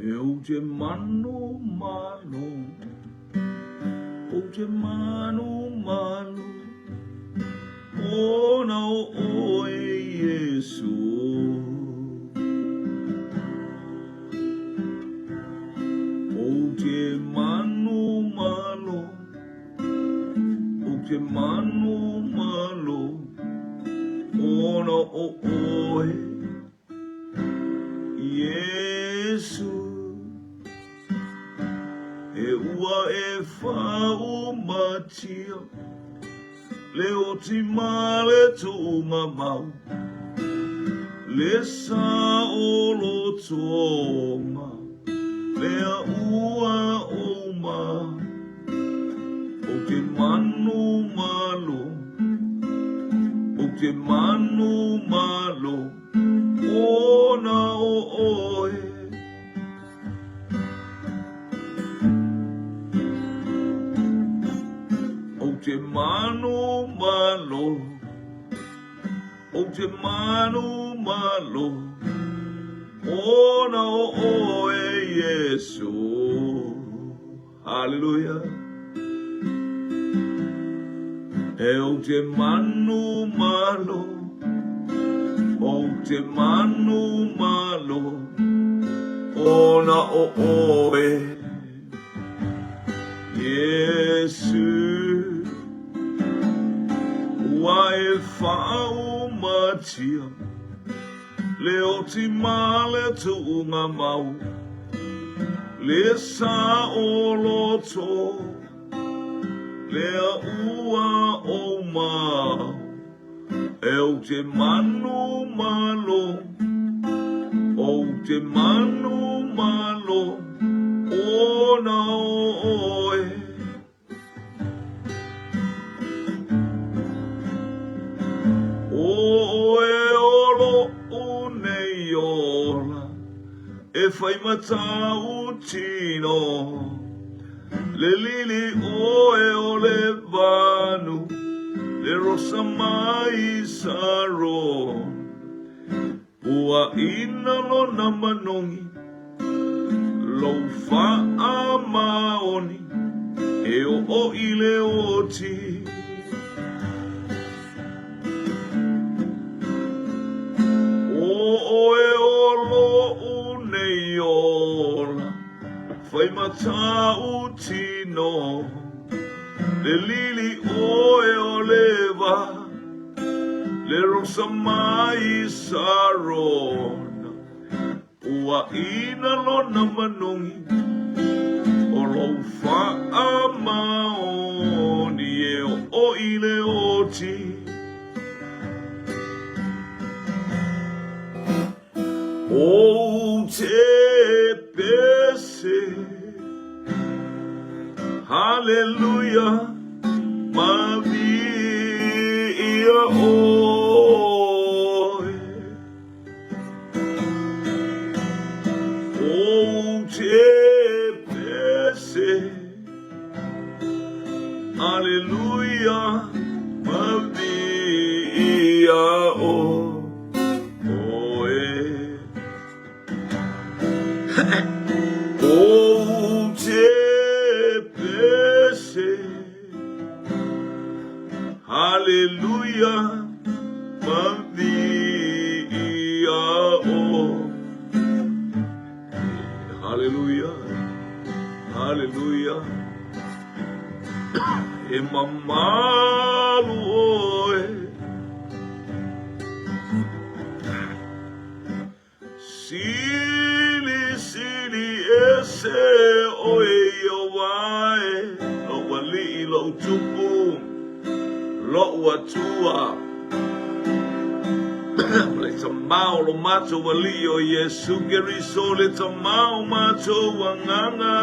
E ou te manumanu, ou te manumanu, Ona o oe Iesu. Ou te manumanu, ou te manumanu, Ona o oe Iesu. E ua e fāumatia le oti ma le tuuga mau, le saolotoga lea ua ou ma. Ou te manumalo, ou te manumalo, ona o oe. Ou te manumalo, ou te manumalo, ona o oe Iesu. Haleluia. E ou te manumalo, ou te manumalo, ona o oe, Iesu. Ua e fāumatia Le oti ma le tuuga mau, le saoloto, lea ua ou mau. E ou te manumalo, ou te manumalo, ona o oe. O oe o loʻu nei ola, e fai ma tāu tino, Le lili ʻoe o Lebano, le rosa mai Sarona. Puaʻina lona manogi, lou faamaoni e oo i le oti. ʻO ʻoe o loʻu nei ola, fai ma tāu tino, Le lili ʻoe o Leva. Le rosa mai Sarona, Puaʻina lona manogi, O lou faamaoni e oo i le oti. Ou te pese, Haleluia, ma viia ʻoe. Ou te pese, Aleluia, ma viia ʻoe. Ou te pese, Haleluia, ma viia ʻoe. Haleluia, haleluia, e mamalu ʻoe. Silisili ese ʻoe Iēhova e, Loʻu Aliʻi, loʻu Tupu, loʻu Atua. Ma le Tama o lo matou Aliʻi o Iesu Keriso, le Tama o matou Agaga.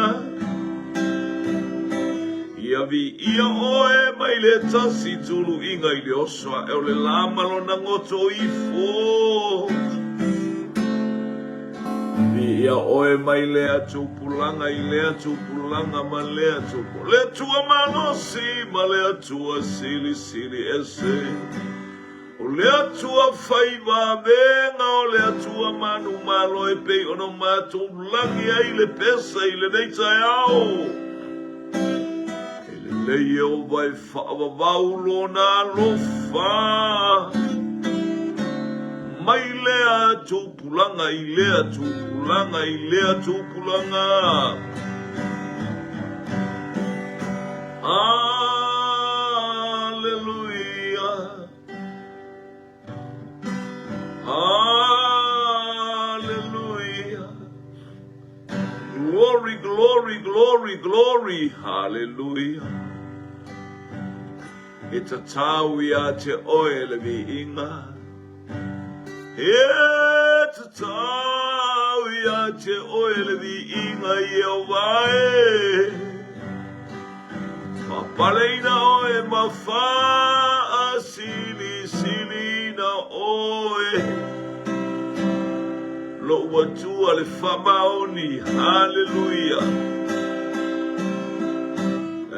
Ia viia ʻoe mai le tasi tuluiga i le oso aʻe o le lā ma lona goto ifo. Viia ʻoe mai lea tupulaga i lea tupulaga ma lea tupulaga, le Atua malosi ma le Atua silisili ese. O le Atua fai vavega o le Atua. manumalo e pei ona matou lagi ai le pesa i lenei taeao. E lelei Ieova e faavavau lona alofa mai lea tupulaga i lea tupulaga i lea tupulaga. Aleluia! Aleluia! Glory, glory, glory, glory, hallelujah. E tatau ia te oe le viiga. E tatau ia te oe le viiga Ieova e. Faapaleina oe ma faasilisiliina oe. Lou Atua le faamaoni, haleluia.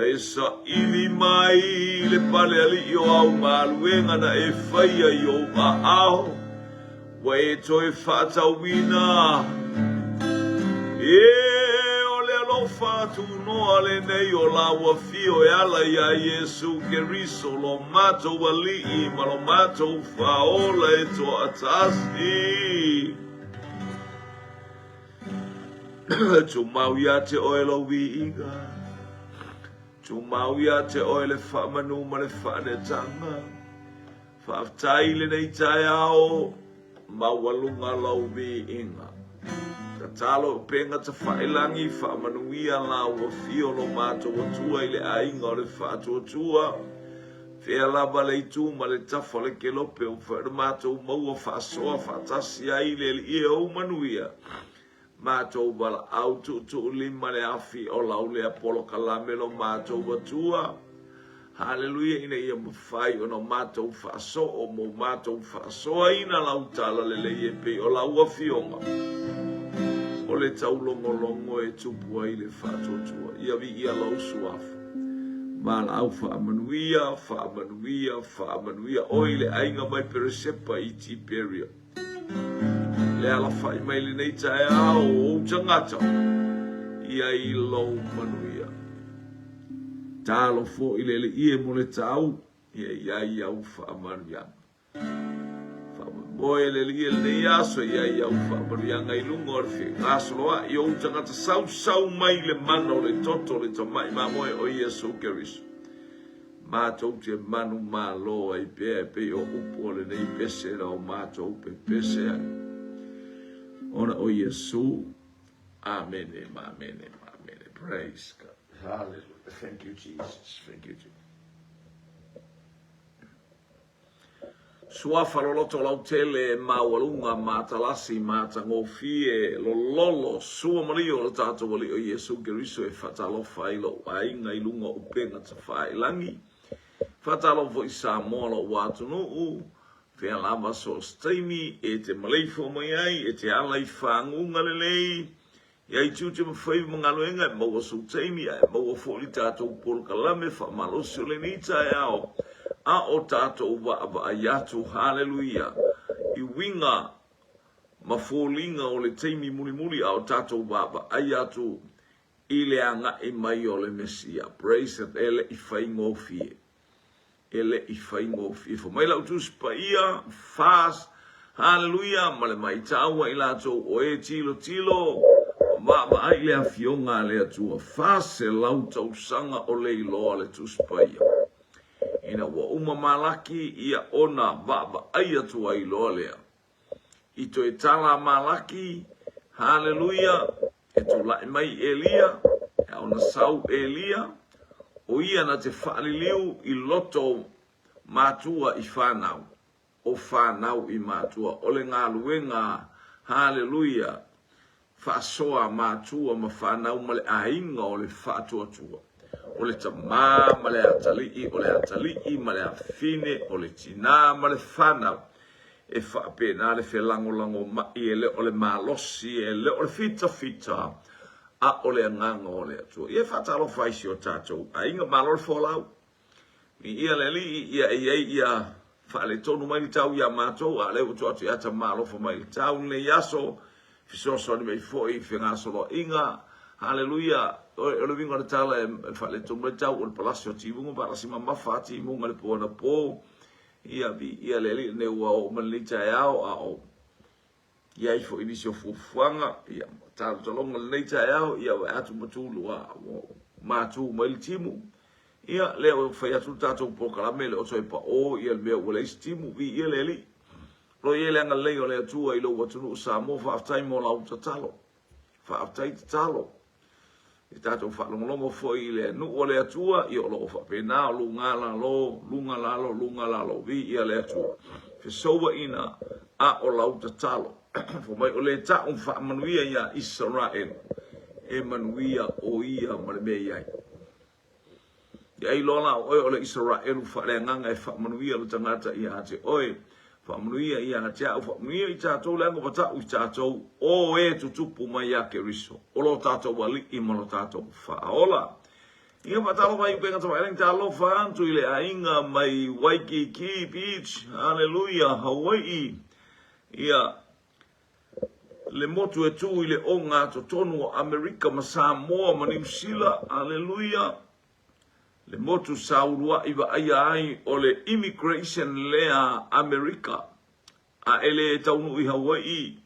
E saili mai le pale alii o au galuega na e faia i ou aao. Ua e toe faatauina. E, o le alofa tunoa lenei o lau afio e ala iā Iesu Keriso lo matou Alii ma lo matou Faaola e toatasi. Tumau ia te oe lou viiga. Tumau ia te oe le faamanu ma le faanetaga. Faafetai i lenei taeao maualuga lou viiga. Tatalo upega tafailagi faamanuia la ua afio lo matou Atua i le aiga o le faatuatua. Fea lava le itu ma le tafa o le kelope ua fai ona matou maua faasoa faatasi ai le Alii e ou manuia. Matou valaau tuutuulima le afi o lau lea polokalame lo matou Atua. Haleluia ina ia mafai ona matou faasoo mo matou faasoaina lau tala lelei e pei o lau afioga o le taulogologo e tupu ai le faatuatua. Ia viia lou suafa. Valaau faamanuia, faamanuia, faamanuia oe i le aiga mai Peresepa i Tiperia. Le alafai mai lenei taeao o ou tagata ia i lou manuia. Talo foi le Alii e mo le tau ia i ai au faamanuiaga. Faamoemoe le Alii e lenei aso ia i au faamanuiaga i luga o le fegasoloai o ou tagata sausau mai le mana o le toto o le tamai mamoe o Iesu Keriso. Matou te manumalo ai pea e pei o upu o lenei pese na o matou pepese ai. Ona o Iesu. Amene ma amene ma amene. Praise God. Hallelujah. Thank you, Jesus. Thank you, Jesus. Suafa loloto lautele, maualuga, matalasi, matagofie, lololo, sua ma lio o le tatou Alii o Iesu Keriso e faatalofa ai lou aiga i luga o upega tafailagi. Faatalofa foi Samoa lou atunuu, fea lava so o se taimi e te maleifua mai ai, e te ala i faguga lelei, Ia i tiute ma faiva ma galuega e maua sou taimi ae maua foi le tatou polokalame faamalosi o lenei taeao a o tatou vaavaai atu, haleluia, i uiga ma foliga o le taimi mulimuli a o tatou vaavaai atu i le agai mai o le Mesia. Praise God, e le i faigofie. E le i faigofie. Fai mai lau Tusi Paia, fast, haleluia, ma le maitau a i latou o e tilotilo, ma vaavaai i le Afioga a le Atua, 400 tausaga o le iloa le Tusi Paia. Ina ua uma Malaki, ia ona vaavaai atu ai loa lea. I toe tala a Malaki, haleluia, e tulai mai Elia, e ao ona sau Elia, o ia na te faaliliu i loto matua i fanau, o fanau i matua, o le galuega, haleluia, faasoa matua ma fanau ma le aiga o le faatuatua, o le tama ma le atalii, o le atalii ma le afafine, o le tinā ma le fanau. E faapena le felagolagomai, e le o le malosi, e le o le fitafita, a o le agaga o le Atua. Ia e faatalofa ai si o tatou aiga, malo le folau. Viia le Alii, ia e i ai ia Faaletonu mai le tau iā matou, a o lea ua tuu atu ia Tama alofa mai le tau lenei aso, fesoasoani mai foi i fegasoloaiga. Haleluia! O le uiga o le tala e faaletonu mai le tau, o le palasi o timuga, palasi mamafa a timuga i le po anapo. Ia, viia le Alii, lenei ua oo mai lenei taeao, a o i ai foi nisi o fuafuaga, ia, talotaloga lenei taeao, ia vae atu ma tu ua matu mai le timu. Ia, lea ua fai atu le tatou polokalame, le oto e pao, ia le mea ua leai se timu, viia le Alii. O lo o i ai le agalelei o le Atua i lou atunuu Samoa, faafetai mo lau tatalo. Faafetai tatalo. I tatou faalogologo foi i le nuu o le Atua, ia o lo o faapena o luga lalo, luga lalo, luga lalo, viia le Atua. Fesouaina a o lau tatalo. Fai mai o le ta'u faamanuia iā Isaraelu, e manuia o ia ma le mea i ai. Ia ai loa la o oe o le Isaraelu faaleagaga e faamanuia le tagata ia te oe, faamanuia ia te au, faamanuia i tatou leaga ua ta'u i tatou, o e tutupu mai ia Keriso, o lo tatou Alii ma lo tatou Faaola. Ia faatalofa i upega tafailagi, talofa atu i le aiga mai Waikiki Beach, haleluia, Hawaii, ia le motu e tū i le ogatotonu o Amerika ma Samoa ma Niu Sila, aleluia, le motu sa ulua'i vaaia ai o le immigration lea a Amerika, a e le taunuu i Hawai'i,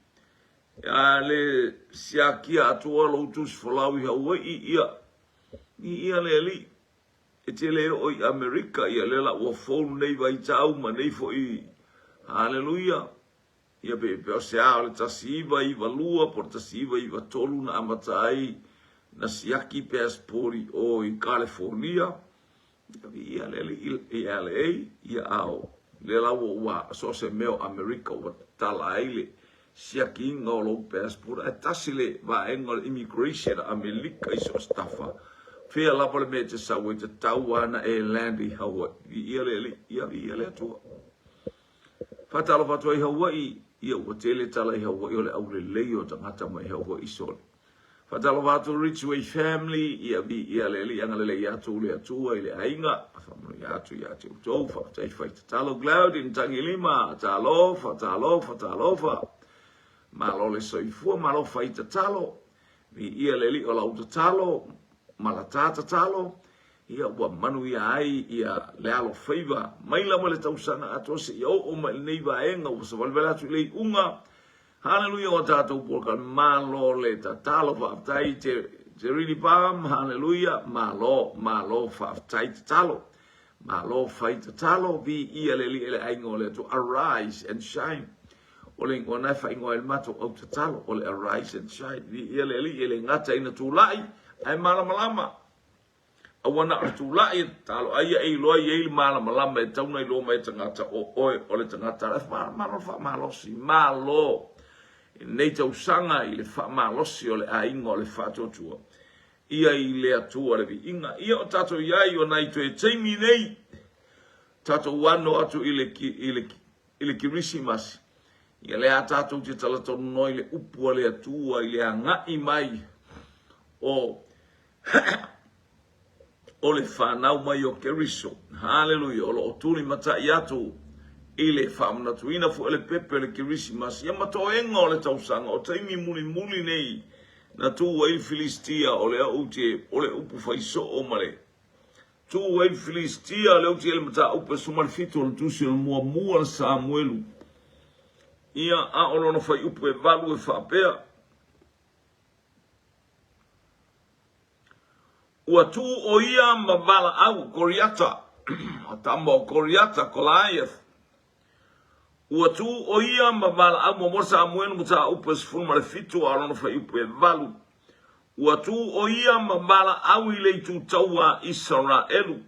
a le siakia atua lou tusi folau i Hawai'i, ia, viia le Alii, e te le oo i Amerika, ia lea la ua fou lenei vaitau ma nei foi, aleluia, Ia pe pe o se a o le 1992 po o le 1993 na amata ai na siaki passport i o i California. Ia viia le Alii i LA, ia a o lea la ua ua so o se mea o Amerika ua tatala ai le siakiina o lou passport. Ae tasi le vaega o le immigration a Amerika i so o se tafa, fea lava le mea e te sau ai, tatau lava ona e land i Hawaii. Viia le Alii, ia viia le Atua. Faatalofa atu ai Hawaii, ia ua tele tala i Hawaii o le aulelei o tagata mai Hawaii sole. Faatalofa atu Ridgeway family, ia viia le Alii agalelei atu le Atua i le aiga, faamanuia atu ia te outou, faafetai fai tatalo Glaudin Tagilima, talofa, talofa, talofa. Malo le soifua, malo fai tatalo. Viia le Alii o lau tatalo ma la ta tatalo, ia ua manuia ai ia le alofaiva mai lava le tausaga atoa seia oo mai i lenei vaega ua savalivali atu i le iuga. Haleluia o tatou polokalame. Malo le tatalo, faafetai te Jerini Palm, haleluia, malo, malo, faafetai tatalo. Malo fai tatalo, viia le Alii e le aiga o le Atua. Arise and shine. O le igoa na e faaigoa ai le matou au tatalo, o le Arise and Shine. Viia le Alii e le gata ina tulai, ae malamalama. Aua na o le tulai e tatalo, ai e iloa i ai le malamalama e tau na iloa mai e tagata o oe o le tagata. E malo le faamalosi, malo i lenei tausaga i le faamalosi o le aiga o le faatuatua. Ia i le Atua le viiga. Ia o tatou i ai o nai toe taimi nei, tatou ano atu i le, i le, i le Kerisimasi, ia lea tatou te talatalanoa i le upu a le Atua i le agai mai o o le fanau mai o Keriso. Haleluia, o lo o tulimatai atu i le faamanatuina foi o le pepe o le Kerisimasi, ia ma toega o le tausaga, o taimi mulimuli nei na tu ai le Filistia, o lea ou te, o le upu faisoo ma le Tu ai le Filistia, lea ou te i ai le mataupu e 17 o le tusi o le muamua le Samuelu. Ia, a o lona fuaiupu e 8 e faapea, Ua tu o ia ma valaau, Koriata, tama o Koriata, Goliath. Ua tu o ia ma valaau muamua Samuelu mataupu e 17 a o lona fuaiupu e 8. Ua tu ʻo ia ma valaau i le itu taua a Isaraelu.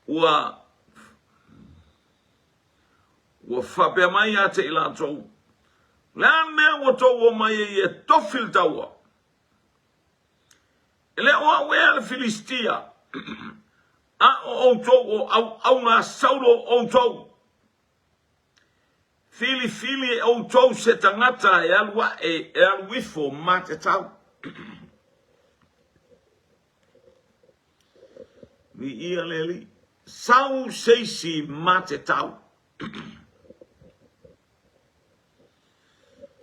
Ua ua faapea mai ia te i latou, O le a le mea ua outou omai ai e tofi le taua? E le o au ea le Filistia, a o outou o auauna a Saulo outou. Filifili e outou se tagata e alu aʻe e alu ifo ma te tau. Viia le Alii. Sau se isi ma te tau.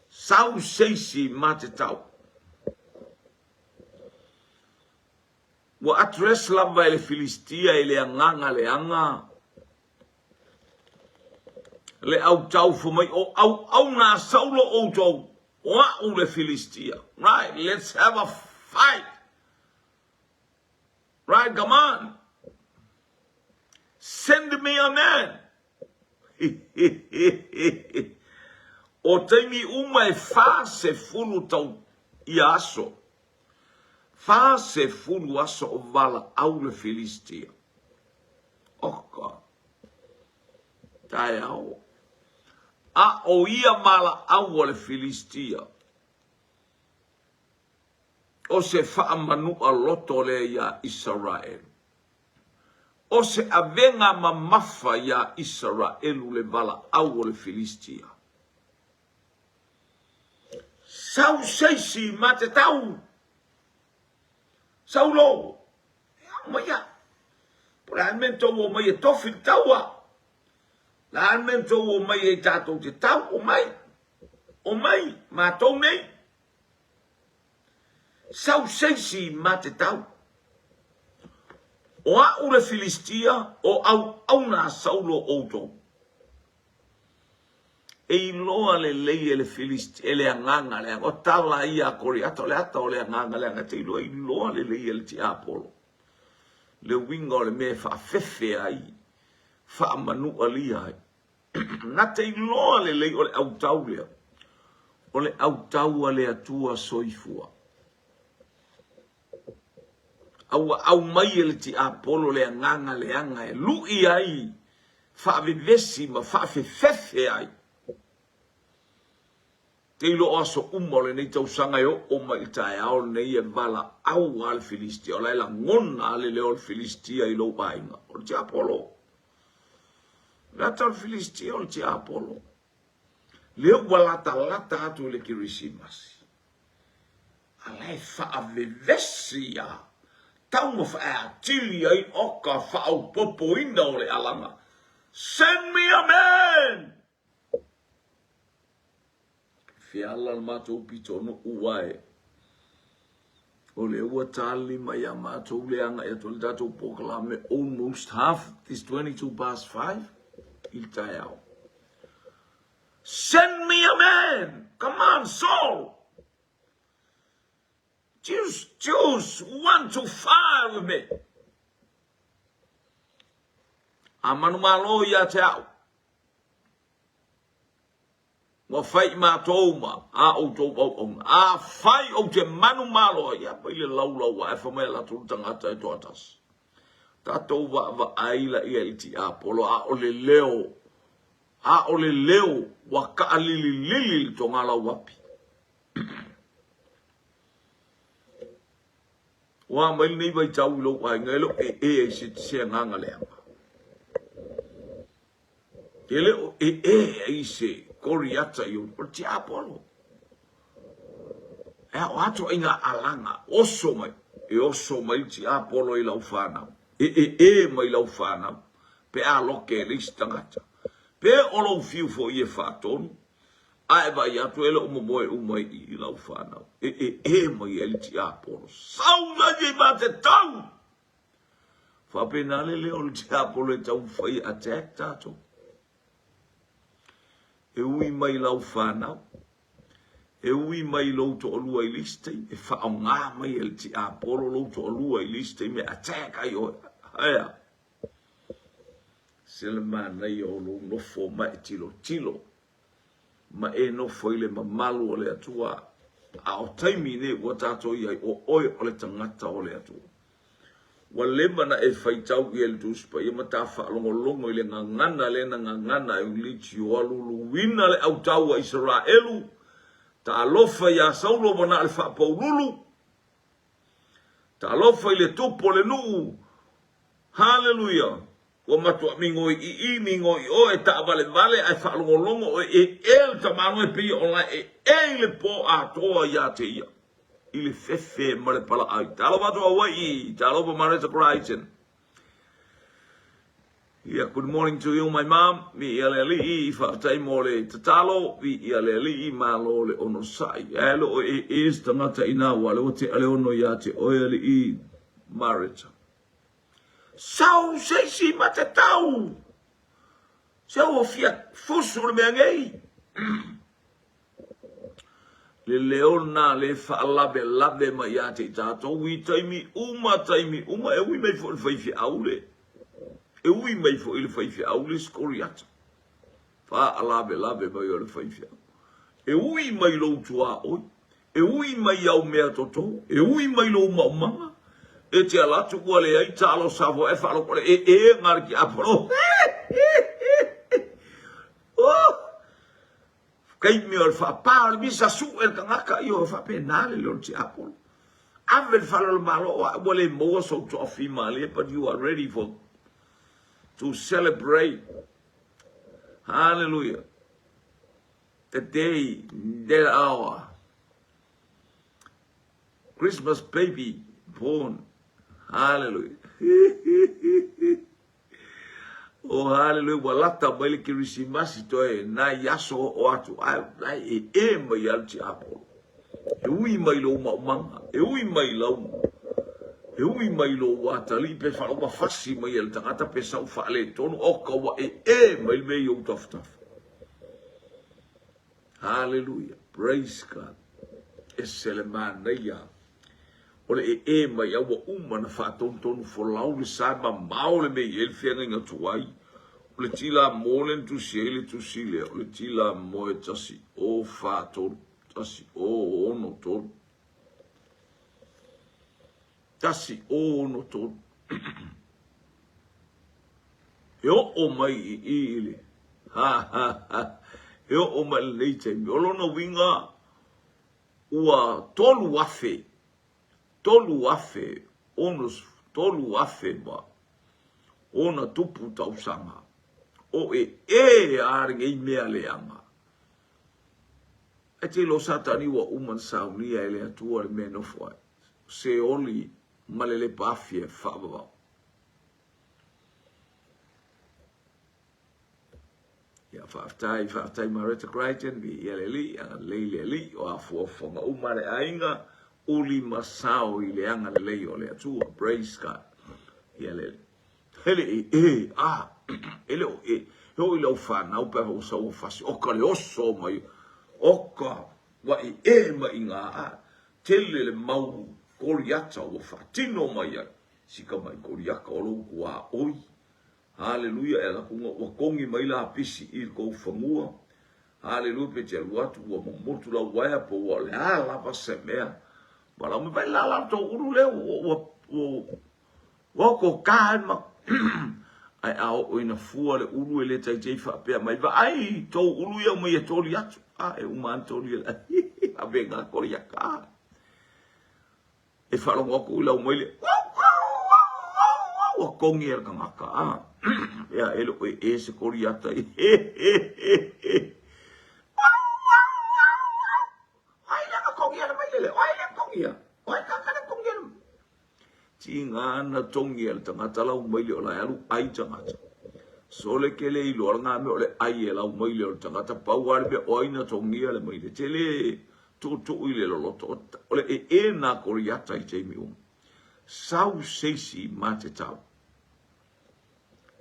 Sau se isi ma te tau. Ua address lava e le Filistia i le agaga leaga le autau fai mai o auauna a Saulo outou, o a'u le Filistia. Right, let's have a fight. Right, come on. Send me a man. O taimi uma e 40 tau ia aso. 40 aso o valaau le Filistia. Oka. Taeao. A o ia valaau a le Filistia. O se faamanu'a loto lea iā Isaraelu. O se avega mamafa iā Isaraelu le valaau o le Filistia. Sau seisi ma te tau! Saulo! E ao mai ia. Po o le a le mea na tou omai e tofi le taua? O le a le mea na tou omai ai tatou te tau? Omai! Omai! Matou nei! Sau seisi ma te tau. O a'u le Filistia, o auauna a Saulo outou. E iloa lelei e le Filistia, e le agaga leaga, o tala ia a Koriata, o le ata o le agaga leaga, e te iloa, iloa lelei e le tiapolo le uiga o le mea e faafefe ai, faamanualia ai. Na te iloa lelei o le autau lea, o le autau a le Atua soifua. A ua aumai e le tiapolo le agaga leaga e lui ai, faavevesi ma faafefefe ai. Te iloa o aso uma o lenei tausaga e oo mai i le taeao lenei e valaau a le Filistia, o la e lagona a le leo o le Filistia i lou aiga. O le tiapolo. O le ata o le Filistia o le tiapolo. Lea ua latalata atu i le Kerisimasi. A la e faavevesi ia tau ma faeatili ai o ka faaopopoina o le alaga. Send me a man! Feala le matou pitonuu ae o lea ua tali mai ia matou le agai atu le tatou polokalame almost half is 22 past 5 i le taeao. Send me a man! Come on, Saul! Choose, choose one to fire with me! A manumalo ia te au. Ua fai i matou ma a outou auauna. Afai ou te manumalo ai, ia mai le laulau ae fai mai a latou tagata e toatasi. Tatou vaavaai laia i le tiapolo, a o le leo, a o le leo ua kaalililili le togalauapi. Ua mai lenei vaitau i lou aiga e le o ee ai se, se agaga leaga. E le o ee ai se Koriata i ou, o le tiapolo. E ao atu ai ngā alaga, oso mai, e oso mai le tiapolo i lau whanau, e ee mai lau whanau, pe a loke e le isi tagata. Pe o lou fiu foi e whaatonu, a e vaai atu e le o momoe uma i i lau whanau, e ee mai ai le tiapolo. Sau lai e mā te tau! Faapena le leo o le tiapolo e taumafai e attack tatou. E ui mai lau whanau, e ui mai lou toalua i le isi taimi, e whaonga mai e le tiapolo lou toalua i le isi taimi e attack ai oe. Aea. Se le manaia o lou nofo ma e tilotilo ma e nofo i le mamalu o le Atua, a o taimi nei ua tatou i ai, o oe o le tagata o le Atua. Ua leva na e faitau ia i le Tusi Paia ma ta faalogologo i le gagana lea na gagana ai Ulitio luluina le autau a Isaraelu, talofa iā Saulo ua na o le faapaululu, talofa i le tupu o le nuu, Haleluia! Ua matuā migoi i i, migoi i o, e taavalevale ae faalogologo oe e e le tamaloa e pei o la e e i le pō atoa iā te ia, i le fefe ma le palaai. Talofa atu Hawai'i, talofa Mareta Crichton. Yeah, good morning to you my mom. Viia le Alii, faafetai mo le tatalo. Viia le Alii, malo le onosai. Ae lo o e e se tagata ina ua le ua tea le ono ia te oe Alii Mareta. Sau se isi ma te tau. Se ua fia fusu le mea nei. Le leo lena le faalavelave mai ia te i tatou i taimi uma taimi uma e ui mai foi le faifeau le e ui mai foi le faifeau le skoriata faalavelave mai o le faifeau e ui mai lou tuaoi e ui mai au mea toto e ui mai lou maumaga e te ala atu ua leai talosa foi e faalogo le e e ngā ki apolo. Oh! Taimi o le faapā o le misa suʻe le tagata ioe faapena le leo o le tiapolo. Ave le fale o le Malo o a'u ua le maua sou toafimalie but you are ready for to celebrate. Hallelujah. The day, that hour. Christmas baby born. Hallelujah. Oh hallelujah, ua lata mai le Kerisimasi toe nai aso oo atu ae la e e mai a le tiapolo. E ui mai lou maumaga, e ui mai lau, e ui mai lou atalii pe faalogo fasi mai e le tagata pe sau faaletonu, oka ua e e mai le mea i ou tafatafa. Hallelujah, praise God. Ese le manaia o le ee mai a ua uma na faatonutonu folau le sa e mamao le mea i ai le feagaiga tuai. O le tila mo le na tusi ai le tusi lea, o le tila mo e 1 o 4 3, 1 o 6 3. 1 o 6 3. E oo mai i i i le, ha ha ha, e oo mai i lenei taimi. O lona uiga, ua 3,000, 3,000, ono, 3,000 ma ona tupu tausaga o e e a lenei mea leaga. Ae te iloa Satani ua uma na saunia e le Atua le mea e nofo ai. Seoli ma le lepa afi e faavavau. Ia, faafetai, faafetai Mareta Crichton, viia le Alii, agalelei le Alii, o afuafuaga uma a le aiga, uli ma sao i le agalelei o le Atua. Praise God. Ia le Alii. Hele e, e, a, e le o e, e o i lau whanau pe ua sau ua fasi, oka le oso mai, oka, ua e e mai ngā a, tele le mau Koriata ua whaatino mai ai, sika mai Koriaka o lou kua oi, Haleluia e ala kuga ua kongi mai la pisi i kou fanua. Haleluia pe te alu atu ua momotu lau waea po ua le a lava se mea. Walau mai vai la la tou ulu lea ua ua ua ua ko ka ma ai a oo ina fua le ulu e le taitei faapea mai vaai tou ulu ia mai e toli atu a e uma ana toli e la ave ngā kori a ka. E faalogo atu i lau maile, ua kongi e le tagata, a. Ea, e le o e e se koriata i, he, he, he, he. O ai lea na kongi a le maile le? O ai lea kongi a? O ai kaka le kongi a le Tiga ana tongi a le tagata lau maile o la e alu ai tagata. Sole ke le iloa le ngā mea o le ai e lau maile o le tagata, pau lava le mea o ai na tongia le maile. Tele Tuutuu i le loloto o le ee nā Koriata i taimi uma. Sau seisi ma te tau.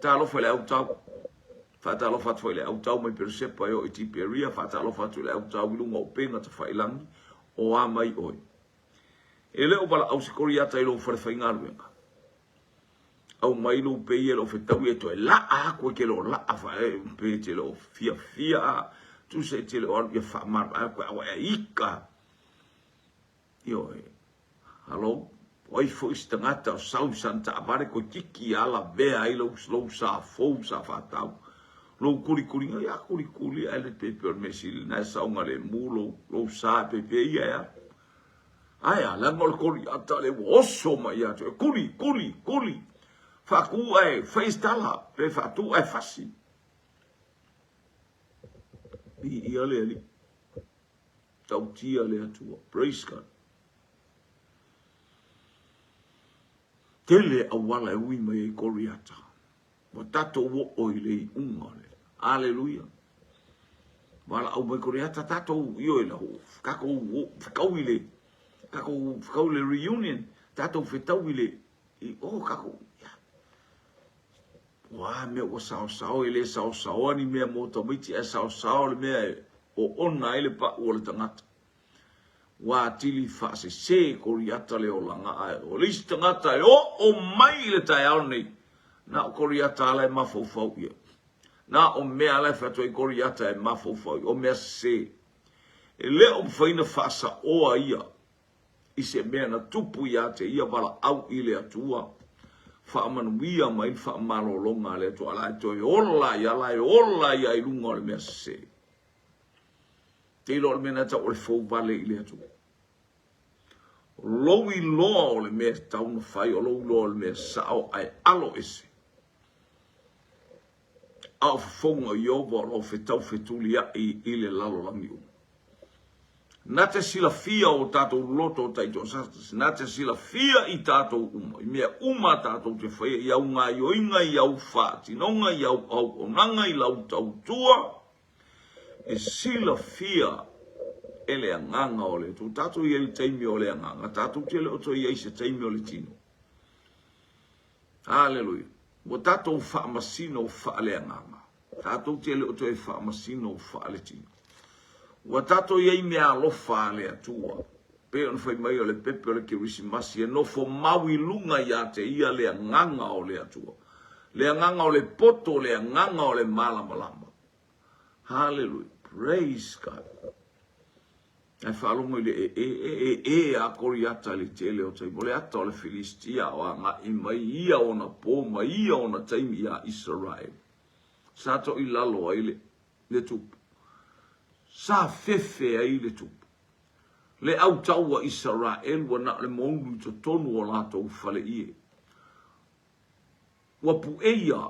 Talofa i le autau. Faatalofa atu foi i le autau mai Peresepa e oo i Tiperia. Faatalofa atu i le autau i luga o upega tafailangi o a mai oe. E le o valaau se Koriata i lou fale faigaluega. Aumai lou pei e lou fetaui e toe laa atu e te le o laa fae pe te le o fiafia a tusa e te le o alu ia faamalu ae koe aua e ika. Ioe. Halo, o ai foi se tagata o sau i sana taavale koe tiki a lavea ai lou, lou sa fou sa faatau. Lou kulikuliga, ia kulikuli ae le pepe o le mea sili lena e saogalemu lou, lou sa e pepe ia e alu. Ae a, leaga o le Koliata lea ua oso mai ia te oe, kuli, kuli, kuli, faatu ae fai se tala, pe faatu ae fasi. Viia le Alii, tautia le Atua, praise God. Tele auala e ui mai ai Koliata. Ua tatou oo i le iuga o le Aleluia. Valaau mai Koriata tatou ioe la tatou fetau i le tatou fetau i le reunion, tatou fetau i le i o tatou Ua mea ua saosao e le saosaoa ni mea mo tamaiti ae saosao le mea e oona ai le pau o le tagata. Ua atili faasese Koriata le olaga ae o le isi tagata e oo mai i le taeao lenei, na o Koriata ala e mafaufau i ai. Na o mea ala e fai atu ai Koriata e mafaufau i ai, o mea sese. E le o mafai ona faasaoa ia i se mea na tupu ia te ia valaau i le Atua, faamanuia mai le faamalologa a le Atua, a la e toe ola ia la e ola ia i luga o le mea sese. Te iloa o le mea na tau o le fou vale i le Atua. O lou iloa o le mea e tatau ona fai, o lou iloa o le mea sao ae alo ese. A o fofoga o Ieova o lo o fetau fetuliai i le lalolagi uma. Na te silafia o tatou loto taitoasasi, na te silafia i tatou uma, i mea uma a tatou te faia, i au gaioiga, i au faatinoga, i au auaunaga, i lau tautua, e silafia e le Agaga o le Atua. Tatou i ai i le taimi o le Agaga, tatou te le o toe i ai i se taimi o le tino. Haleluia. Ua tatou faamasino faaleagaga. Tatou te le o toe faamasino faaletino. Ua tatou i ai meaalofa a le Atua. Pei ona fai mai o le pepe o le Kerisimasi e nofo mau i luga ia te ia le Agaga o le Atua. Le Agaga o le poto, le Agaga o le malamalama. Haleluia. Praise God. Ae faalogo i le ee, e ee a Koriata i le tele o taimi. O le ata o le Filistia o agai mai ia ona po ma ia ona taimi iā Isaraelu. Sa toilalo ai le, le tupu. Sa fefe ai le tupu. Le au taua Isaraelu ua na o le moulu i totonu o latou faleie. Ua pueia,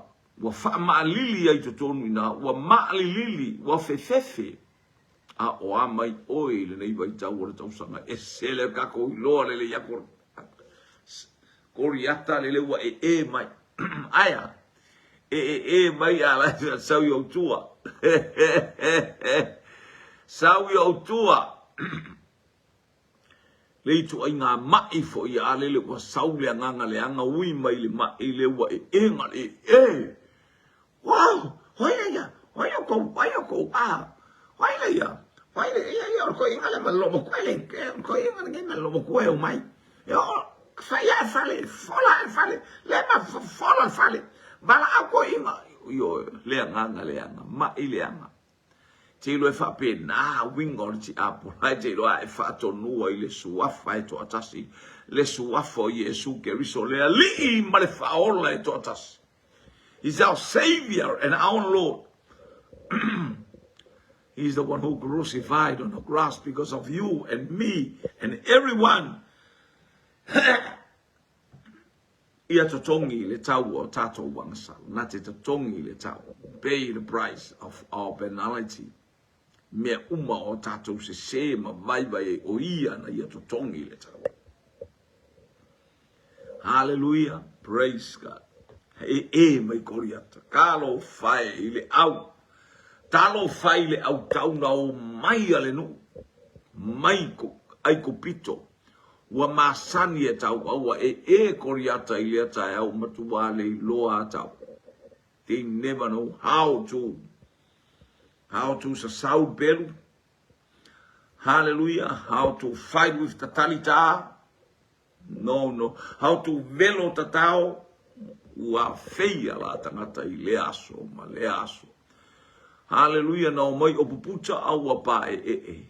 ua faamaalili ai totonu i ina, ua maalilili, ua fefefe. A o a mai oe i lenei vaitau o le tausaga, ese le tatou iloa lelei atu Koriata lele ua ee mai. Aea, e ee mai a la sau i ou tua. Sau i ou tua. Le ituaiga maʻi foi a lele ua sau le agaga leaga ui mai le maʻi le ua eega le ee. Wow! Hoi le ia! Hoi o kou, hoi o kou, ah! Hoi le ia! Hoi le ia ia o koe inga le ma lomo koe le, o koe inga le ma lomo koe o mai. E o, fai a fale, fola a fale, le ma fola fale. Vala au koe inga, io, le agaga leaga, maʻi leaga. Te iloa e faapena uiga o le tiapola, e te iloa e faatonua i le Suafa e toatasi, le Suafa o Iesu Keriso, le Alii ma le Faaola e toatasi. He's our Savior and our Lord. He's the one who crucified on the cross because of you and me and everyone. Ia totogi le tau o tatou agasala. Na te totogi le tau. Pay the price of our penalty. Mea uma o tatou sese ma vaivai ai, o ia na ia totogi le tau. Hallelujah. Praise God. E e mai Koriata. Talofa e i le au. Talofa i le au tau na o mai a le nuu. Mai Aikupito. Ua masani e tau aua e e Koriata i lea taeao matua le iloa a tau. They never know how to how to sasau pelu. Hallelujah. How to fight with the talita. No, no. How to velo tatao. Ua feia la tangata i lea aso ma lea aso. Hallelujah. Na o mai o puputa a ua pa e e e.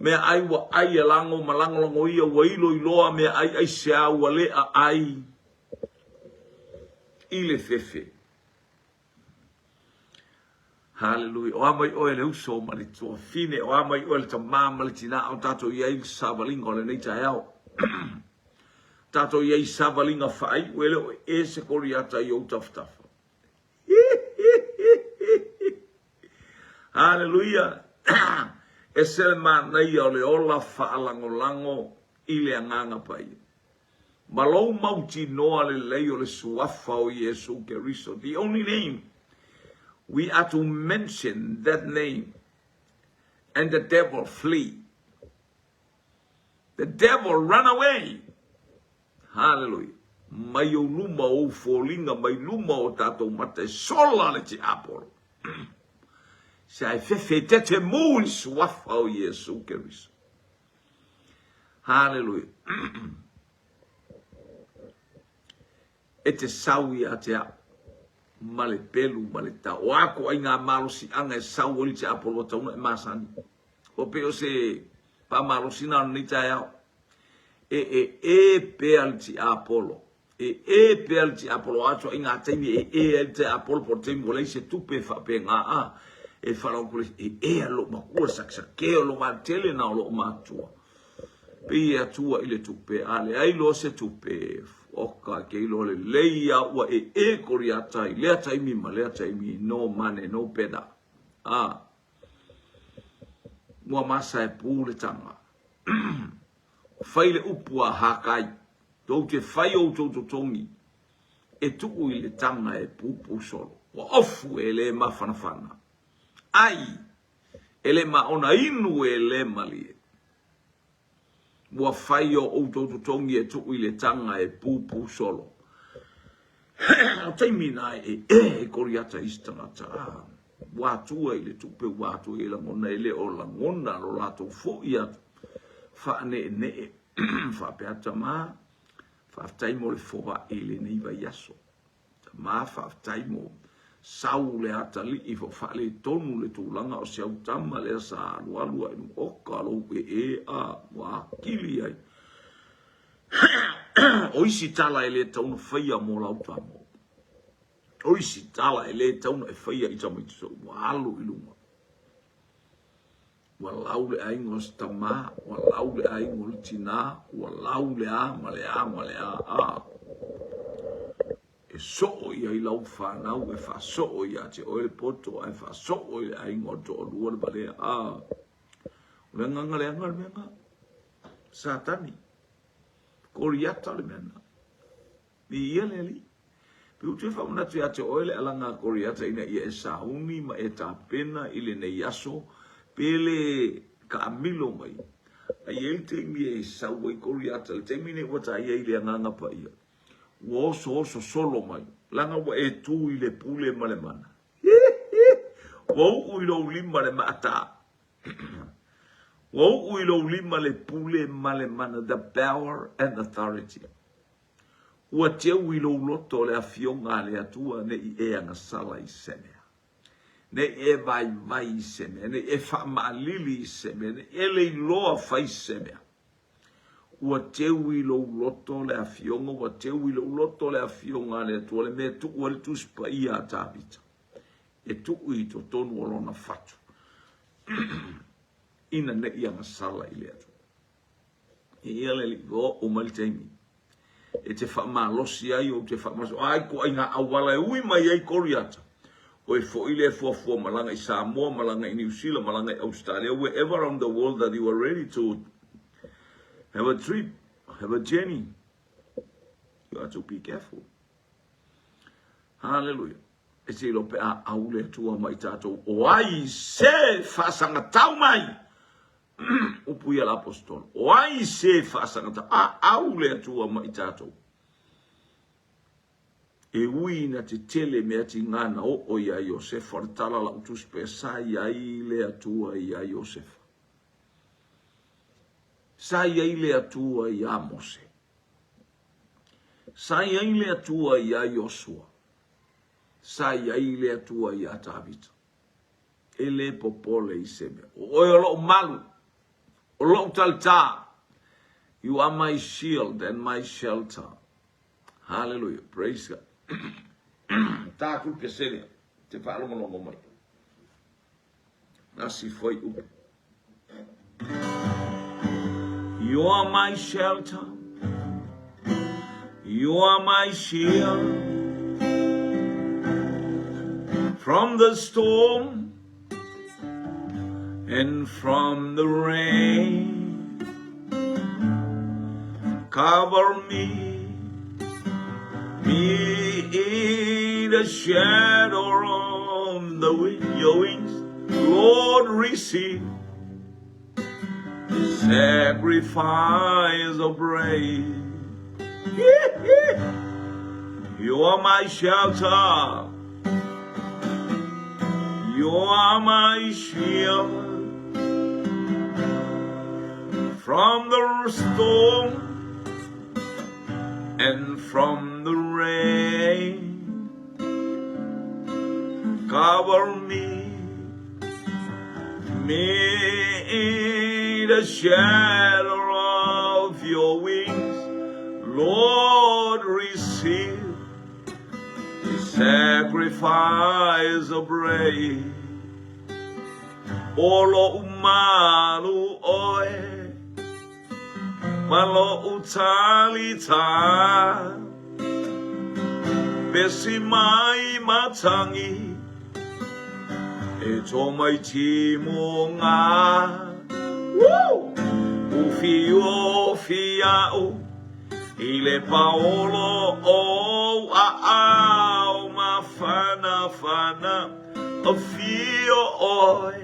Mea ai ua ai e lago ma lagolago ia ua iloiloa mea ai aisea ua le aai i le fefe. Haleluia. O a mai oe le uso ma le tuafine, o a mai oe le tamā ma le tinā, o tatou i ai le savaliga o lenei taeao. Tatou i ai savaliga faaiu, e le o e se Koriata i ou tafatafa. Haleluia! Ese le manaia o le ola faalagolago i le Agaga Paia. Ma lou mautinoa lelei o le Suafa o Iesu Keriso, the only name we are to mention that name and the devil flee. The devil run away. Hallelujah. Mai ou luma o ou foliga, mai luma o tatou mata e sola le tiapolo. Sa e fefe tete mu i le suafa o Iesu Keriso. Hallelujah. E te sau ia te au ma le pelu ma le tau. O a ko ai ngā malosiaga e sau ai le tiapolo ua tauna e masani. Ua pei o se pāmalosi na o lenei taeao. E e e pea le tiapolo. E e pea le tiapolo atu ai ngā taimi e e ai le tiapolo po o le taimi ua leai se tupe e faapena a e whalaukule e e a lou makua sakasake o lou valetele na o lou matua. Pei e Atua i le tupe, a leai loa se tupe, oka ke iloa lelei a ua e e Koriata i lea taimi ma lea taimi, no money, no better. A, ua masa e pū le tanga. Fai le upu a Hakai, tou te fai outou totogi e tuu i le tanga e pupū solo. Ua ofu e le mafanafana. Ai, e le maona inu e le malie. Ua fai o outou totogi e tuu i le tanga e pupū solo. O taimi na e e e Koriata i se tagata, a, ua atua i le tupe, ua atua i lagona, e le o lagona lo latou foi atu, faaneenee, faapea, Tama, faafetai mo le foai i lenei vaiaso. Tama, faafetai mo sau le atalii fo faaletonu le tulaga o si au tama lea sa alualu ai oka lou ee a ua akili ai. O isi tala e le tatau ona faia mo lau tama. O isi tala e le tatau ona e faia i tamaiti sou ua alu i luga. Ua lau le aiga o se tama, ua lau le aiga o le tinā, ua lau le a ma le a ma le a a. E soo ia i lau whanau, e whaasoo ia te oe le poto, ae whaasoo i le aiga o le toalua le valea a. O le agaga leaga le mea lena. Satani. Koriata le mea lena. Viia le Alii. Pe ou te faamanatu ia te oe le alaga a Koriata ina ia e sauni ma e tapena i lenei aso, pe le taamilo mai. A i ai le taimi e sau ai Koriata, le taimi nei ua ta i ai i le Agaga Paia, ua osooso solo mai, leaga ua e tu i le pule ma le mana. Ua uu i lou lima le maata. Ua uu i lou lima le pule ma le mana, the power and authority. Ua teu i lou loto le afioga a le Atua ne i e agasala i se mea, ne i e vaivai i se mea, ne i e faamaalili i se mea, ne i e leiloa fai se mea. Ua teu i lou loto le afioga, ua teu i lou loto le afioga a le Atua, le mea e tuu ai le Tusi Paia a Tavita, e tuu i totonu o lona fatu, ina ne i agasala i le Atua. Ia le alii, ua oo mai le taimi e te faamalosi ai, ou te faamalosi, o a ituaiga auala e ui mai ai Koriata, oe foi lea e fuafua malaga i Samoa, malaga i Niu Sila, malaga i Australia, wherever around the world that you are ready to have a trip, have a journey, you are to be careful. Hallelujah. E te iloa pe a au le Atua ma i tatou, o ai se faasagatau mai Upu ia le Aposetolo, O ai se faasagata a au le Atua ma i tatou? E ui ina tetele mea tiga na oo iā Iosefa, o le tala a lau tusi pea, sa i ai le Atua iā Iosefa. Sa i ai le Atua iā Mose. Sa i ai le Atua iā Iosua. Sa i ai le Atua iā Tavita. E le popole i se mea. O oe o lou malu, o lou talitā. You are my shield and my shelter. Hallelujah. Praise God. Tā ku pesele, te whaalongolongo mai. Nasi foi upu. You are my shelter. You are my shield. From the storm and from the rain. Cover me. Me in the shadow of the your wings, Lord, receive sacrifice of praise. You are my shelter. You are my shield from the storm and from the rain. Cover me, me in the shadow of your wings. Lord, receive the sacrifice of praise. O lo'u malu ʻoe Ma loʻu talitā Pesi mai matangi E tō mai timuga Woo! Ufiufi aʻu I le paolo ou aao Mafanafana Afio ʻoe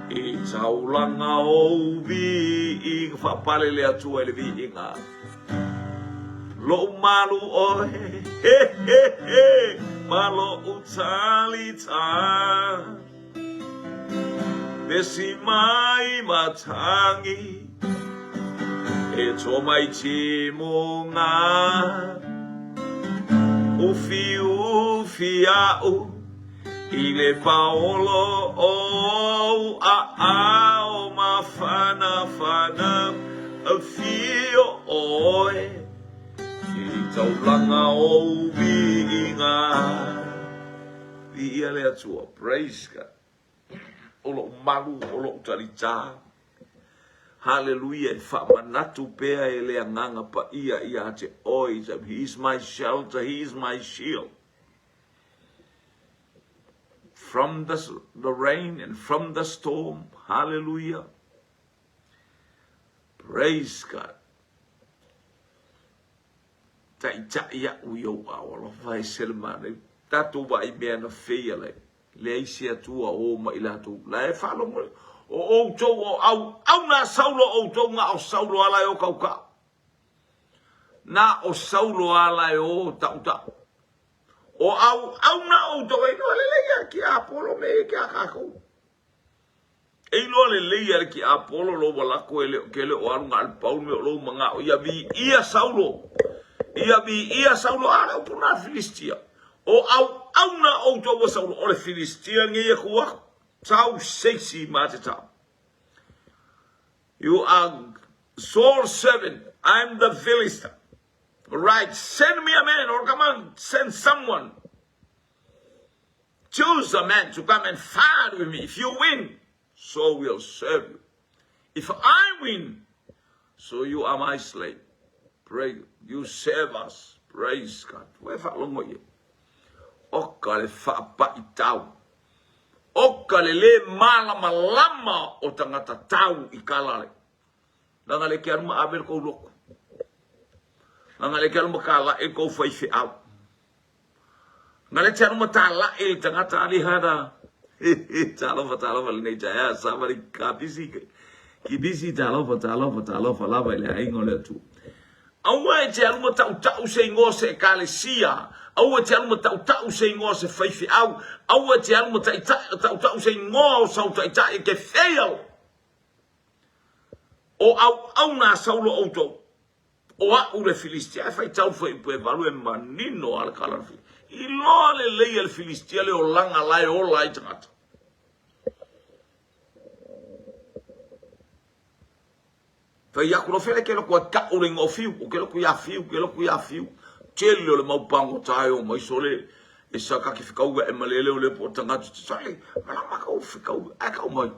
I taulaga ou viiga Faapale le Atua i le viiga Loʻu malu ʻoe He he he Ma loʻu talitā Pesi mai matangi E tō mai timuga Ufiufi aʻu I le paolo ou aao mafanafana Afio ʻoe i taulaga ou viiga. Viia le Atua. Praise God. O loʻu malu, o loʻu talitā. Haleluia, e faamanatu pea e le Agaga Paia ia te oe. He is my shelter, he is my shield. From the, the rain and from the storm. Hallelujah. Praise God. Taʻitaʻi aʻu i ou ao alofa e se le mānai. Tatou vaai mea na feia lai. Leai se Atua o ma i latou. La e faalogo o outou o au au na Saulo outou nga o Saulo ala e o kaukau. Na o Saulo ala e o taʻutaʻu. O auauna outou e iloa lelei ia ki Apolo me ke a kakou. E iloa lelei ia ki Apolo lo walako e le ke le o alu ngal Paul me o lo manga o ia vi ia Saulo. Ia vi ia Saulo a le upuna Filistia. O auauna outou o Saulo o le Filistia nge ia kua tau seisi ma te tau. You are Saul's servant. I'm the Philistine. Right, send me a man or come on, send someone. Choose a man to come and fight with me. If you win, so will serve you. If I win, so you are my slave. Pray, you serve us. Praise God. Ua e faalogo i ai. Oka le faapaitau. Oka le lē malamalama o tagata tau i Kalale. Leaga le ke alu ma ave le kou loku. Leaga le ke alu ma kalaʻi le kou faifeau. Leaga le te alu ma talaʻi le tagata ali hana. Talofa, talofa lenei taeao, somebody ka busy, ki busy, talofa, talofa, talofa lava i le aiga o le Atua. Aua e te alu ma taʻutaʻu se igoa o se ekalesia, aua e te alu ma taʻutaʻu se igoa o se faifeau, aua e te alu ma taʻutaʻu se igoa o sau taitai e ke fail. O auauna a Saulo outou, o aʻu le Filistia. Ae faitau fuaiupu evalu e manino a le kala o le Filistia. Iloa lelei e le Filistia le olaga la e ola ai tagata. Fai aku lo fele ke loko ai ka'u le igoa o Fiu, o ke loko iā Fiu, ke loko iā Fiu. Tele o le mau pagota e o mai sole e sa ka ke fekau e malele o le po tagata te sole. Malama ka u fekau ae kau mai.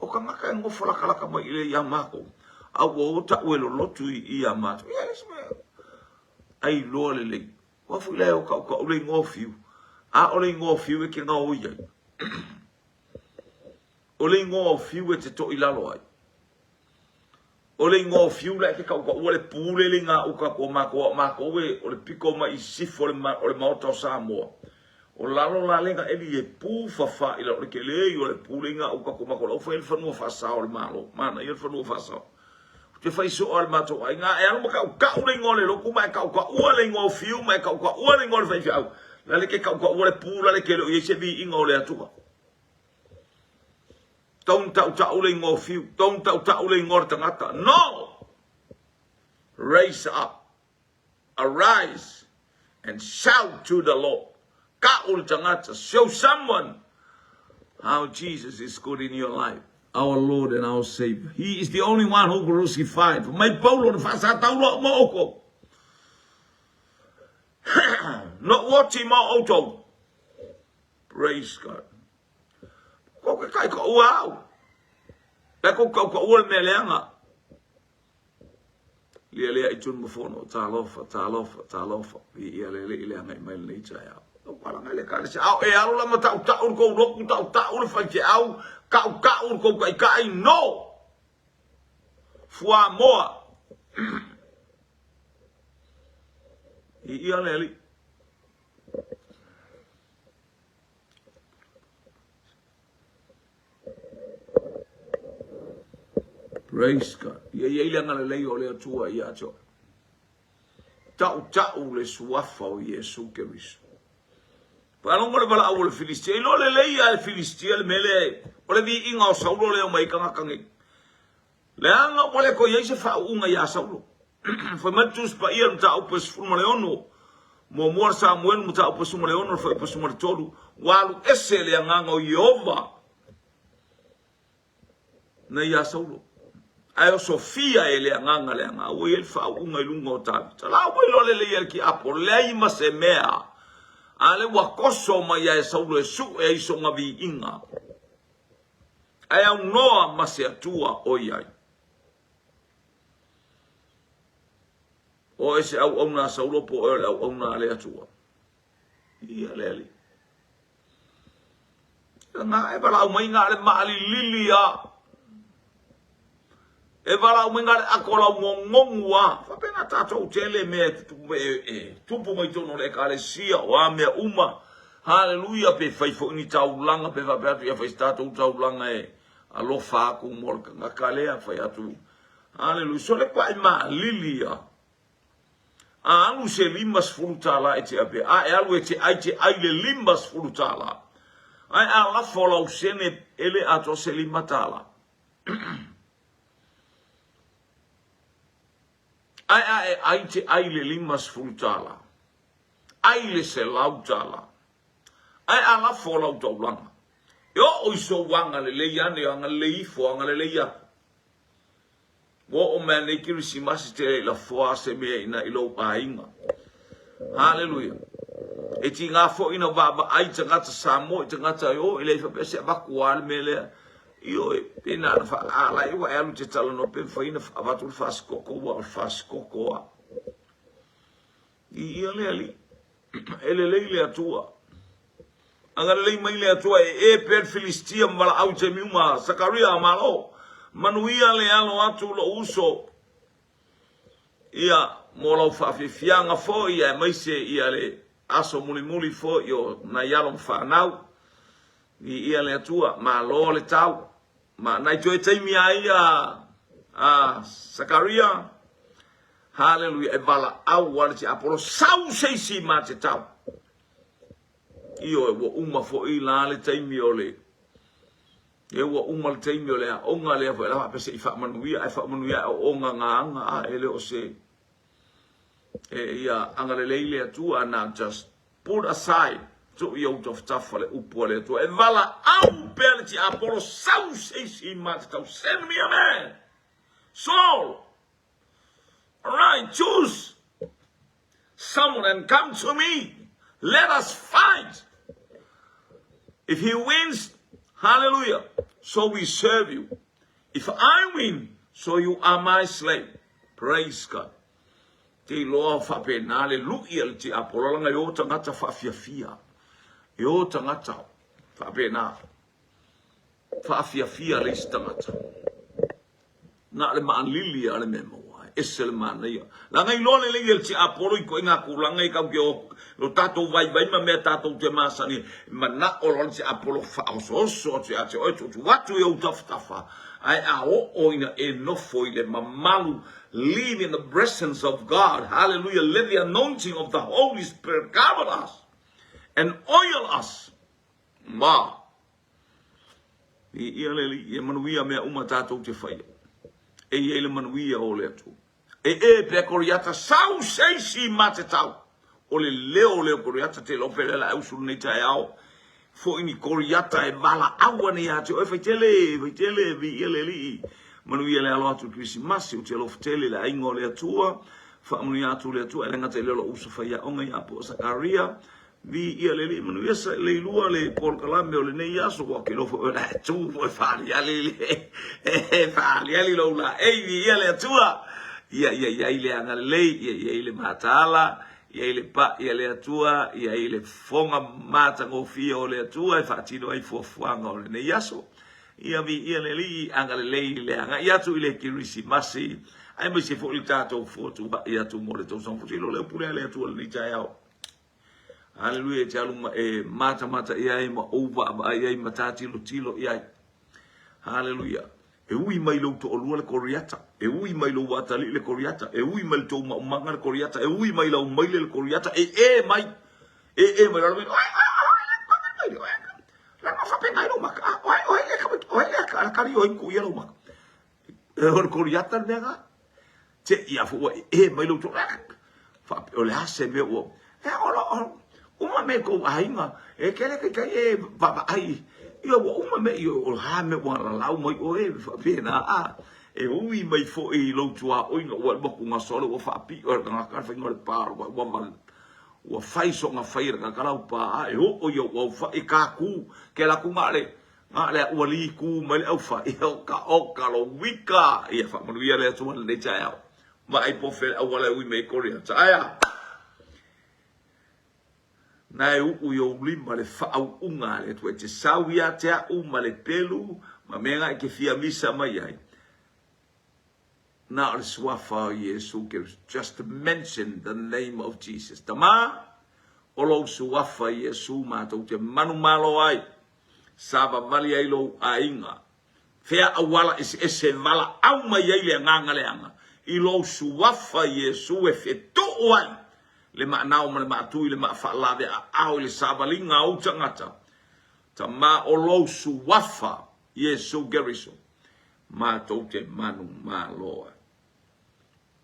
O kangaka e ngofo lakalaka mai ile iā mākou. A ua o taʻu e lolotu i iā mātou. Ia le mea. Ai loa lelei. Ua fui lae o ka'u ka'u le igoa o Fiu. A o le igoa o Fiu e ke gaoi ai. O le igoa o Fiu e te toʻi lalo ai. O le igoa o Fiu la e te tautaua le pule le iga uta atu o matou a o matou e o le pito mai i sisifo o le Maota o Samoa. O lalo la le na eli e pu fafa i lalo o le tele ia o le pu le iga uta atu o matou la ua fai le fanua faasao o le Malo. Manaia le fanua faasao. Ou te fai soo a le matou aiga a e alu ma tautau le igoa o le lotu ma e tautaua le igoa o Fiu ma e tautaua le igoa o le faifeau. La le te tautaua le pu la le te le o i ai se viiga o le Atua. Don't tautau le igoa o Fiu. Don't tautau le igoa o le tagata. No! Raise up. Arise and shout to the Lord. Ka'u le tagata. Show someone how Jesus is good in your life. Our Lord and our Savior. He is the only one who crucified. Mai Paulo na faasatauro mo outou. No oti mo outou. Praise God. Ko ke kai ko ua au. Le ko kau ko ua le mea leaga. Lia lea i tunu mafono, talofa, talofa, talofa. I ia le le i leaga i mai lenei taeao. O palanga le kalesi. Ao e alo la ma tau tau kou loku, tau tau le whai te au, kau kau kou kai kai, no! Fua moa. I ia le li. Praise God. Ia i ai le agalelei o le Atua ia te oe. Tautau le suafa o Iesu Keriso. Faalogo le valaau o le Filistia. Iloa lelei a e Filistia le mea lea o le viiga o Saulo lea o mai tagata nei. Leaga ua le toe i ai se faauuga iā Saulo. Fai mai le Tusi Paia i le mataupu e 16, Muamua Samuelu mataupu e 16 le fuaiupu 13, ua alu ese le agaga o Ieova nei iā Saulo. Ae osofia e le agaga le agaga, ua i ai le faauuga i luga o Tavita. La ua iloa lelei e le tiapo, leai ma se mea, a lea ua toso mai ia e Saulo e sue ai sona viiga. Ae aunoa ma se Atua o i ai. O oe se auauna a Saulo po o oe o le auauna a le Atua? Ia le Alii. Nga e valaau mai nga le maalilili a. E valaau mai nga le ako lau ngongongu a. Faapena tatou tele mea e tutupu e, e tupu mai totonu o le ekalesia o a mea uma. Haleluia pe fai foi ni taulaga pe faapea atu ia fai se tatou taulaga e alofa atu mo le tagata lea fai atu. Haleluia so le pa'i maalili a. A alu se $50 e te ave a e alu e te ai te ai le $50. Ae a lafo lau sene e le atoa se $5. Ae a e ai te ai le $50. Ai le $100. Ae a lafo lau taulaga. E oo i sou agalelei ane, agalelei ifo, agalelei aku. Ua oo mai nei Kerisimasi te le i lafoa se mea ina i lou aiga. Haleluia. E tiga foi na vaavaai tagata Samoa i tagata e o i le faapea se avatu a le mea lea. Ioe, pe na na faalai ua e alu te talanoa pe mafai ona avatu le faasikoko ua o le faasikoko a. I ia le Alii. E lelei le Atua. Agalelei mai le Atua e e pea le Filistia ma valaau i taimi uma. Sakaria, malo. Manuia le alo atu lou uso. Ia, mo lau faafiafiaga foi, aemaise ia le aso mulimuli foi o nai alo ma fanau. Viia le Atua, malo le tau. Ma nai toe taimi a ia a Sakaria, haleluia, e valaau a le tiapolo, sau se isi ma te tau. Ioe, ua uma foi la le taimi o le, e ua uma le taimi o le aoga lea foi, la faapea se i faamanuia, ae faamanuia e oonga gaga a e le o se, e ia agalelei le Atua, now just Put aside, tuu i ou tafatafa le upu a le Atua e valaau pea le tiapolo sau se isi ma te tau send me a man Saul alright choose someone and come to me let us fight if he wins hallelujah so we serve you if I win so you are my slave praise God Te iloa faapena le lui a le tiapolo leaga e o tagata faafiafia. E o tagata faapena faafiafia le isi tagata. Na o le maalili lava le mea e maua ai. Ese le manaia. Leaga iloa lelei e le tiapolo i ituaiga tulaga ia tatou te o, lo tatou vaivai ma mea tatou te masani ai, e manao loa le tiapolo faaosooso atu ia te oe, tuutuu atu i ou tafatafa, ae a oo ina e nofo i le mamalu, live in the presence of God, hallelujah, let the anointing of the Holy Spirit cover us and oil us. Ma. Viia le Alii, e manuia mea uma tatou te faia. E i ai le manuia o le Atua. E e pea Koriata sau seisi ma te tau. O le leo lea o Koriata te lope lea la usu lenei taeao. Foi ni Koriata e valaau ane ia te oe faitele, faitele, viia le Alii. Manuia le alo atu i Kerisimasi, ou te alofa tele i le aiga o le Atua. Faamanuia atu le Atua e le gata i lea o lou uso faiaoga ia Apoa Sakaria. Viia le Alii, manuia sa le ilua le polokalame o lenei aso, ua ke lofo o la tu foi faaliali le faaliali lou laei, viia le Atua. Ia ia ia i le agalelei, ia ia i le mataala, ia i le pa'i a le Atua, ia i le fofoga matagofie o le Atua e faatino ai fuafuaga o lenei aso. Ia viia le Alii, agalelei le agai atu i le Kerisimasi, aemaise foi le tatou fotuai atu mo le tausaga fou. Seilo lea pule a le Atua i lenei taeao. Haleluia, e te alu ma e matamata i ai ma ou vaavaai ai ma ta tilotilo i ai. Haleluia. E ui mai lou toalua le Koriata, e ui mai lou atalii le Koriata, e ui mai le tou maumaga le Koriata, e ui mai lau maile le Koriata, e e mai, e e mai, oi, oi, oi, oi, la ma faapena ai lou maka, oi, oi, le, oi, le, la kari oi ku ia lou maka. E o le Koriata le mea na. Te ia fo ua e mai lou toalua. Faapea, o le a se mea ua, e ola, uma me kou aiga, e kele kai kai e vaavaai, ia ua uma me i o ha me ua lalau mai oe, faapena a, e ui mai foi i lou tuaoiga, ua alu atu gasole, ua faapio e le tagata le faiga o le pa, ua, ua, ua fai soona fai e le tagata lau pa, a e oo ia ua aufai ka ku, ke la ku nga le, nga le ua li ku mai le aufai, o ka, o ka lo wika, ia faamanuia le Atua i lenei taeao. Vaai po o fea le auala e ui mai ai Koriata. Ae a? Na e uu i ou lima le faauuga a le Atua e te sau ia te au ma le pelu ma mea na e te fia misa mai ai. Na o le suafa o Iesu Keriso. Just mention the name of Jesus. Tama, o lou suafa Iesu matou te manumalo ai. Savavali ai lou aiga. Fea auala eseese e valaau mai ai le agaga leaga i lou suafa Iesu e fetuu ai le maanao ma le maatui le maafaalave aao i le savaliga a ou tagata. Tama o lou suafa Iesu Keriso matou te manumalo ai.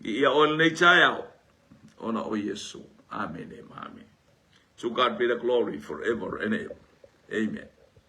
Viia oe lenei taeao ona o Iesu. Amene ma amene. To God be the glory forever and ever. Amen.